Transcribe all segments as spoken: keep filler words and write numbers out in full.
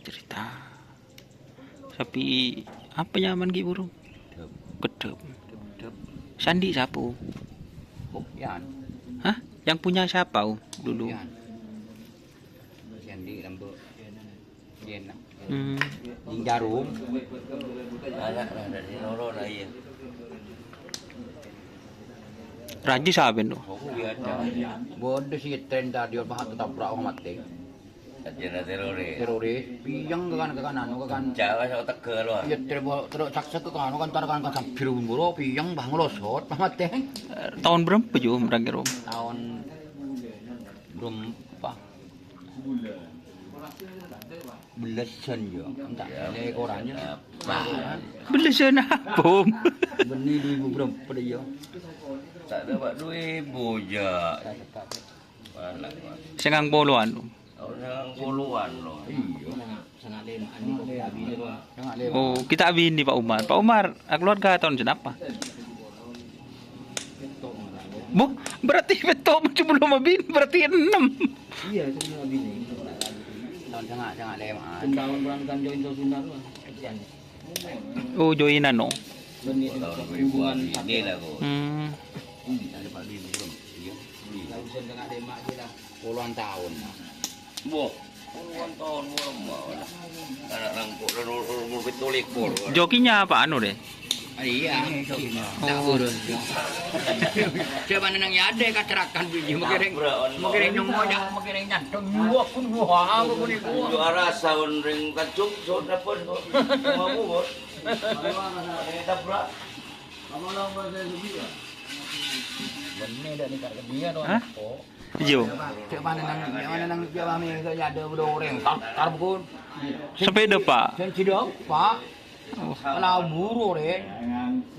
Cerita. Sapi apa nyamana, Ki, burung? Kedep. Sandi siapa, Om? Hah? Yang punya siapa, Om, dulu? Sandi Lembu. Hmm. Jing jarum. Anak lah dari loro lah, iya. Raji saben, tuh. Bodoh sih, tren tadi, paha' ketabrak, wah, mati. Teroris. Teroris, piyang ke kan, ke kanan, ke kan. Jawa sok tegal, wah. Iya, terus, terus saksa ke kanan, kan, tar kan, kan, sambil buru, piyang, bang, losot, wah, mati. Tahun berapa, Jo, terakhir, Om? Tahun berapa? Belasan, ya. Enggak, ya, ini korannya. Belasan apa, Om? Beni dua ribu berapa dia? Tak ada, Pak, dua ribu, ya. Senggang puluhan, Om. Tahun senggang puluhan, loh. Iya. Oh, kita abini, Pak Umar. Pak Umar, keluarga tahun senapa? Bu, berarti betul sebelum abini, berarti enam. Iya, sebelum abini. Tahun sanga-, sanga lima. Tahun perang kan join Sosuna tuh. Oh, joinan, no. Tahun dua ribu abini lah, kok. Hmm. Ada Pak Bini, belum? Iya. Tahun sanga lima aja lah. Puluhan tahun. Wah, puluhan tahun, wah, mau lah. Anak nangkuk dan umur, umur betul ekor. Jokinya apa anu deh? Ah, iya, jokinya. Oh. Tak urus. Coba nenang ya, ada kacerakan biji. Mungkin, mungkin nyongo, mungkin nyantong. Wah, pun, wah, apa pun itu. Juara sound ring kacung, sound apa, kok? Mau, bos. Ini tabrak. Bener, dak nikah ke dia, tuh. Hah? Iya. Cek mana nang, cek mana nang, cek mana nang, ya ada udah orang. Tar, tar, pun. Sepeda, Pak. Sepeda, Pak. Oh. Kalau buru, Rek.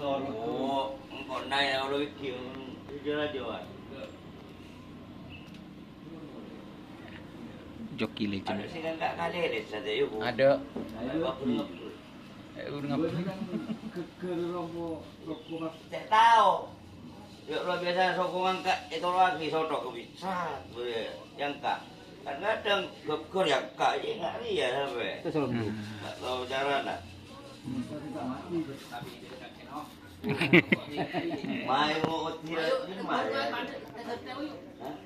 Oh, engkau naik, kalau iki, iki aja, Wan. Joki legend. Ada sih kan tak kali, Rek, saja, yuk. Ada. Ayo, aku nggak perlu. Eh, udah ngapa? Cek tahu. Yuk, luar biasa, sokong angkat, itu lagi, sotok, bisa, yang kak. Kan kadang geger ya, kak, ini nggak lihat sampai. Itu soal dulu. Hmm. Nggak tahu cara, nak. Hmm. Mayo, tidak, ini mayo. Hah?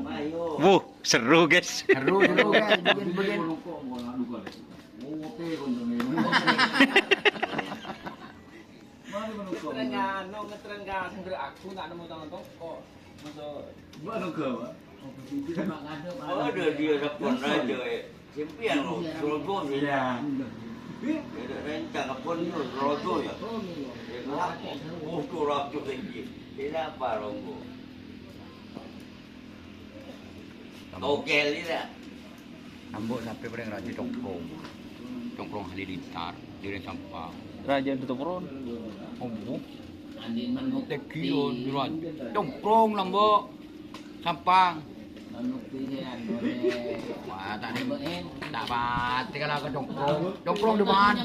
Mayo. Wuh, seru, guys. Seru, seru, guys. Begin, begin. Ngetreng anu, ngetreng ka sendiri aku nggak nemu tangan tongkok. Masa Oh, ada dia depan raja, eh. Simpian lo, serojo sih. Iya. Ada rencana pun lo, serojo ya. Ya, kenapa? Oh, tuh raja tinggi. Kenapa, Ronggo? Togel ini dah. Ambo sampai paling rajin congkrong. Congkrong Halilintar, di Sampang. Raja itu turun. Ambo. Tegion, di luar. Congkrong lah, Mbok. Sampang. Wah, tak ada. Tak pati kalau ke congkrong. Congkrong di mana?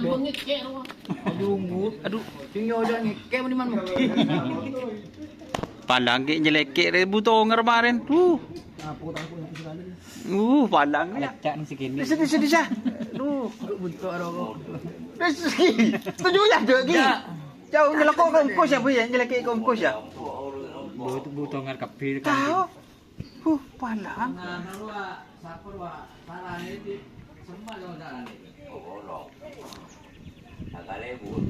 Aduh, Mbok. Aduh, sing yo aja ngeke di mana? Palang ki nyeleke re buto ngermaren. Tuh. Uh, palang ya. Lecak nih segini. Bisa, bisa, bisa. Duh. Bentuk rokok. Wis, setuju ya, Dok, ki? Ya. Jauh nyelekok ke ongkos ya, Bu, ya? Nyeleke ke ongkos ya? Buto, buto ngarep kabeh. Tahu. Huh, palang. Nah, nah, lu, ah, siapa, lu, ah? Salah ini, semua dong salah ini. Oh, no. Sakalebbun.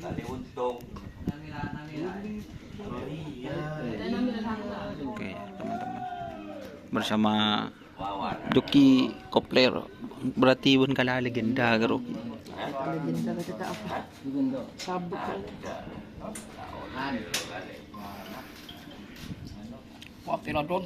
Sakale untung. Oke, teman-teman. Bersama Joki Kopler, berarti pun kalah legenda karo. Legenda kata apa? Sabuk. Wah, Pteranodon.